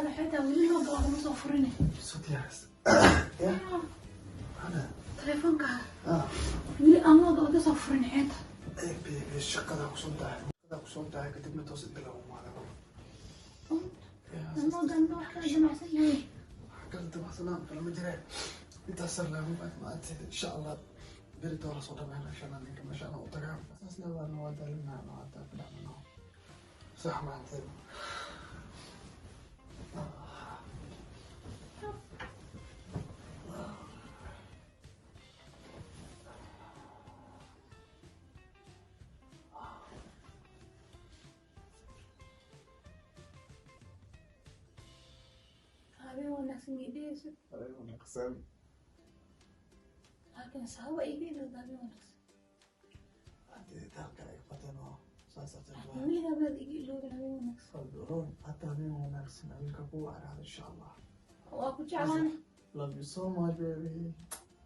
Telefonkaaga xitaa weli looga laguma soo furin. Soo diyaaris ya ana. Telefonkaaga ah weli aan looga laga soo furin xeeta. Ee baby, shaqada kusoo dahay, shaqada kusoo dahay, kadibna toos inta lagu maadano. Loogan wax kala damacsan yahay. Kala damacsanaan kala ma jireen, intaas sar laagu maanta. Insha Allah beri doora soo dhamayna, insha Allah. Ninka meesha u tagaa saas leedaana waa daalinaa, hataa ku dhacmano sax maanta. Habeen wanaagsan idhehayso. Habeen wanaagsan. Laakiin sababa iga ilowda habeen wanaagsan. Hadii daalka ay badan oo saas Laakiin weligaa baad iga iloobin habeen wanaagsan. Qalbi roon hata habeen wanaagsan, habeenka ku wacraada, insha Allah. Waa ku jeclaane. Love you so much, baby.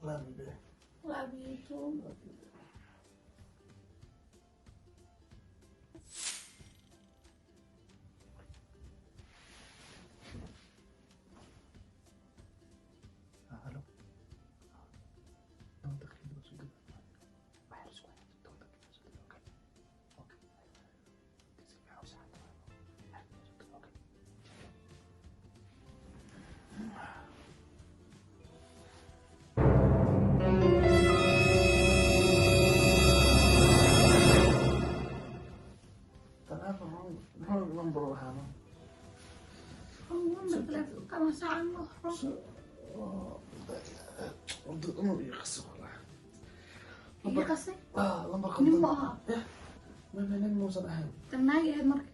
Love you, baby. Love you too. Love you, baby. Hello. 10 daqiiqo soo gudub. Waxay isku hayaan 10 daqiiqo soo gudub. Okay. Okay. Si fiican u saxan. Okay. Telephone wrong, wrong number waxaana. Number telefoonka ma saacan wrong. Inuu ii qaso wallah. Iga qasay. Ah, lambar. Nin ma aha. Ma nin muusan ahayn. Tan naag ahayd marka.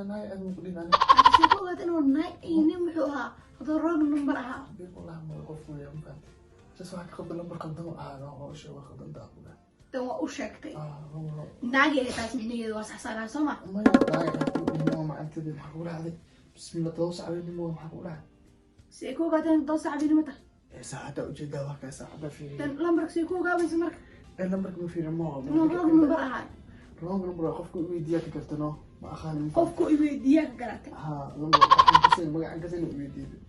Naag aad muku dhihin ani. Laakiin see ku ogaad inuu naag iyo nin wuxuu ahaa hadduu wrong number ahaa? Bib wallah, ma qofku yaa ma fahantay. Just waxaa ka qaldan lambar qaldan oo ahaa oo sheego qaldan taa ku dhahay. Tan waa u sheegtay. Ah, lambar. Naag ahayd taas micnaheedu waa saxsanaa, soo ma? Maya, naag aad ku dhihin oo macantadii maxaa kugu dhacday? Bismillah, 7 sac habeenimo maxaa kugu dhacay? See ku ogaateen 7 sac habeenimo tahay? Ee saacadda ujeedaa, waa kaa saacadda fiiriye. Tan lambarka see ku ogaabaysa marka? Ee lambarka ma fiirin mo. Inuu wrong number ahaa. Wrong number waa qofku i weydiiyaa ka gartano, ma aqaan. Qofku i weydiiyaa ka garatay. Ha, lambar waxaan kasin, magacaan kasin u weydiiyay.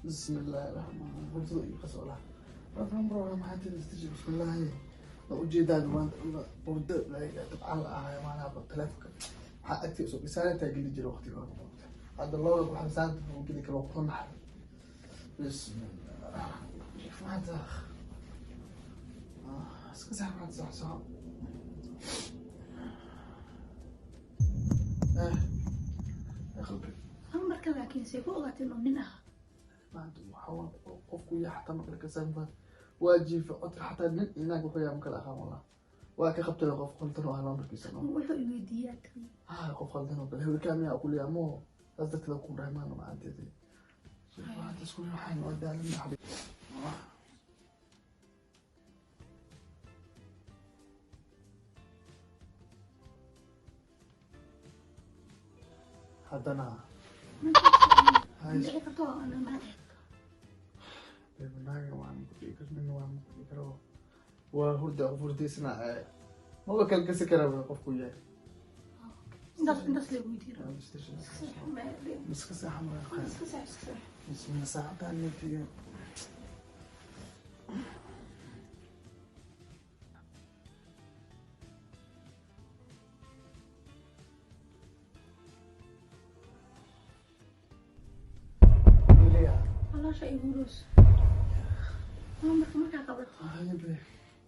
Bismillahi raxmaan hurdada iyo qasoo lah wrong number waa maxaa tiri istiji. Bismillahi, waa ujeedaa maanta hurdo dabcan la ahayo maanaha. Telefonka waxaa agtii usoo dhisaantaa geli jira waqtiga hore, hadda looga waxaa saanta uu geli karo ku naxay. Bismillah, maanta iska sax maanta, sax sax eh ya qalbi. Lambarka laakiin see ku ogaatay inuu nin ahaa? Maanta waxaa qofku yaa xataa maqli kasaan waa jiifa codka xataa nin inaag wuxuu yaa makala aqaan wallah, waa ka qabtay qof qaldan oo ah lambarkiisa no. Wuxuu i weydiiyaa tiri. Ha, qof qaldan oo kale hawlkaa miyaa kuliya mo, saas darteed ku dhahay maana macanteedi maanta isku waxaan waa daalin. Haddana Ma dhici karto ana naag ahayd. Baby, naaga waan ku dhihi karo, nin waan ku dhihi karo, waa hurda, qof hurdaysana maba kala gasi karaa qofku yahay. Intaas lagu weydiiyo. Iska seexan waa. Iska seex, iska seex. Bismillah, saacadaan natiga. Caloosha igu roos lambarka markaa qabato. Haye.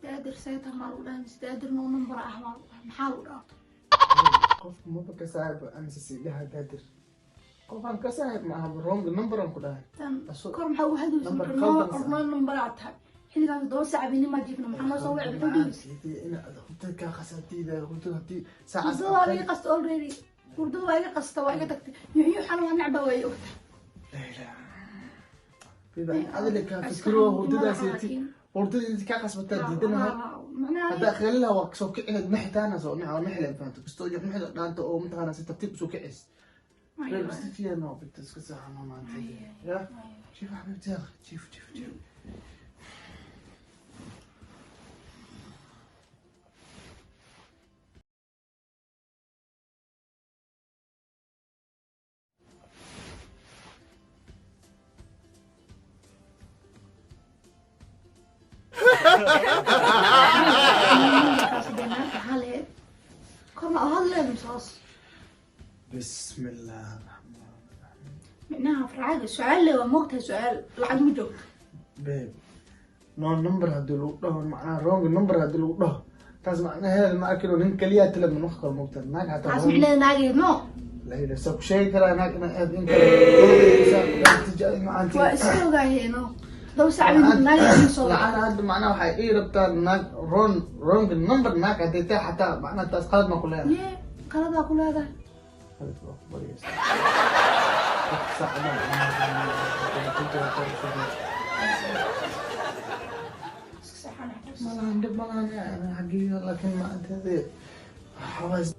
Daadir seeta maa lagu dhahay mise daadir no number ah maa lagu dhahay? Maxaa lagu dhaarto? Qofku maba ka saaxiib amse si dhaha daadir, qofaan ka saaxiib ma aha, wrong number aan ku dhahay. Tan kor maxaa ugu hadlaysa? Number marka noo qaldan. No number aad tahay xilligaas 7 sac habeenimo jiifna, maxaa noo soo wici muxuu dhigaysa? Inaad hurdada kaa khasatiida hurdada hadii saacaas. Hurdada waa iga qasta already, hurdada waa iga qasta, waa iga tagtay. Yuxyuxana waa necba, waa i ogtahay. Adile kaa fikiro hurdadaas, hurdada inta kaa qasbataa diidanahay. Macnaha haddaa khalilaha waa soo kici lahayd, nixitaana soo nixa nixila fahanto kastoo iyo nixila dhaanta oo mataqaanaa si tartiib usoo kicis. Ayo. بس فيها نوع بتسكت ما انت يا شوف حبيبتي، يلا شوف شوف شوف. Markaas dee naag maxaa lahayd? Korna oo hadleed mise hoos? Bismillah raxmaan. Micnaha farcaaga su-aal le waa moogtahay, su-aal lacag ma joogto. Babe, no number haddii lagu dhaho, macnaha wrong number haddii lagu dhaho, taas macnaheeda ma arkino nin kaliya tele ma noqon karo, moogtahay, naag xataa. Taas micnaheeda naageed no. La ilaha, saa ku sheegi karaa naag inaa aad in kale. Waa iska ogaahee no, 7 saac bay naageed soo. Lacana hadda macnaha waxay ii rabtaa naag wrong number, naag hadday tahay xataa macnaha taas qalad ma ku leedahay. Yee, qaladaa ku leedahay. Qalad waa ku baraysa. Iska seexanay. Malahan dhib malahan yani xagiga, laakiin maanteede waxaa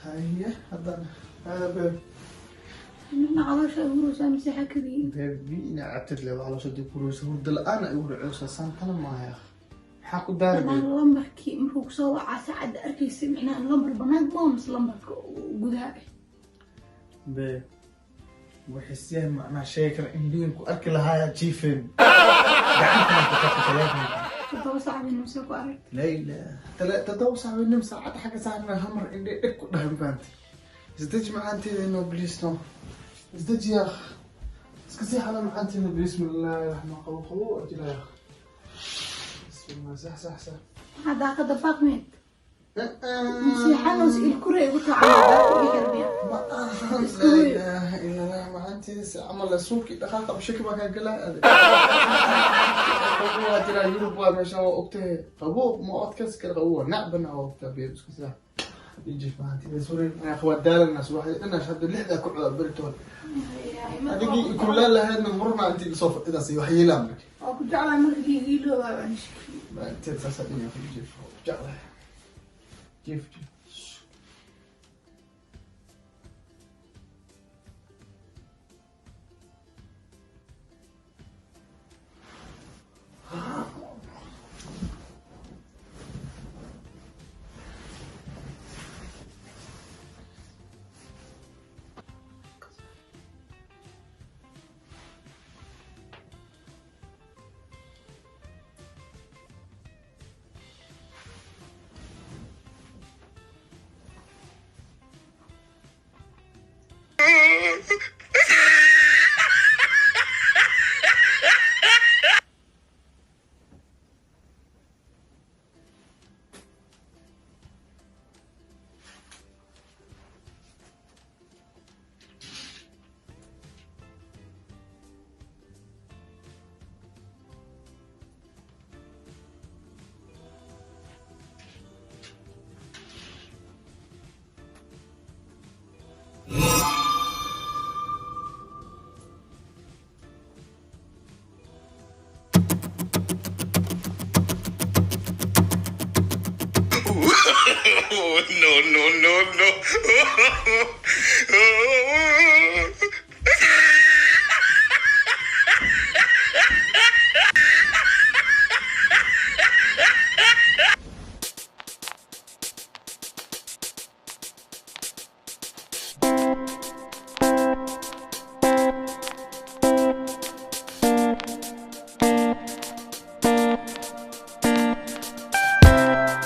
haye haddana hada babe. Nina caloosha urursaa maseexa kaliya. Baby, inaa cabtid le caloosha dib kuruysa, hurda la-aan ay ugu dhaceysa, saantana maaha ya maxaa ku daari babe? Macnaha lambarkii markuu kusoo wacaa saacadda arkaysa, micnaha lambar banaanka ma mise lambarka gudaha ah? Babe, wixii macnaha sheegi kara indhihin ku arki lahaaya jiifeen gacantana ku qabta telefonka. 7 saac bay mise ku aragtay? La ilaha, 7 saac nim saacad xagga saarna hamar indhe dheg ku dhahay, mafahanti? Isdeji macaanteeda, no please, no, isdeji ya akh, iska sii xala macaanteeda. Bismillahi raxmaan, qabo qabo ajira ya akh, bismillah, sax sax sax. Maxaa daaqada baaqmeed maseexanos ilkure igu tacaa xirmiya. Ma ahan, laa ilaaha illa Allah, macaanteeda si camal suulkii dhaqaaqa bashaki baa kaa galaa. Qabo waa jiraa, Yurub waa meeshan, waa ogtahay, qabo ma adkaysi kara, qabo waa nacbana, waa ogtaa biyo, iska saa ijif macaanteeda. Sorry waa daalana, subaxdii dhanash hadda 6-da ku cudaa beritoon adigii ikulaan lahaydna murna intii isoo fadhidaas wax yeelaa marka. Waa ku jeclaa markii iiloogaa baan shaki. Macaanteeda saasaa dhinya ku jif, jeclahay, jiif jiif. No, no, no, no.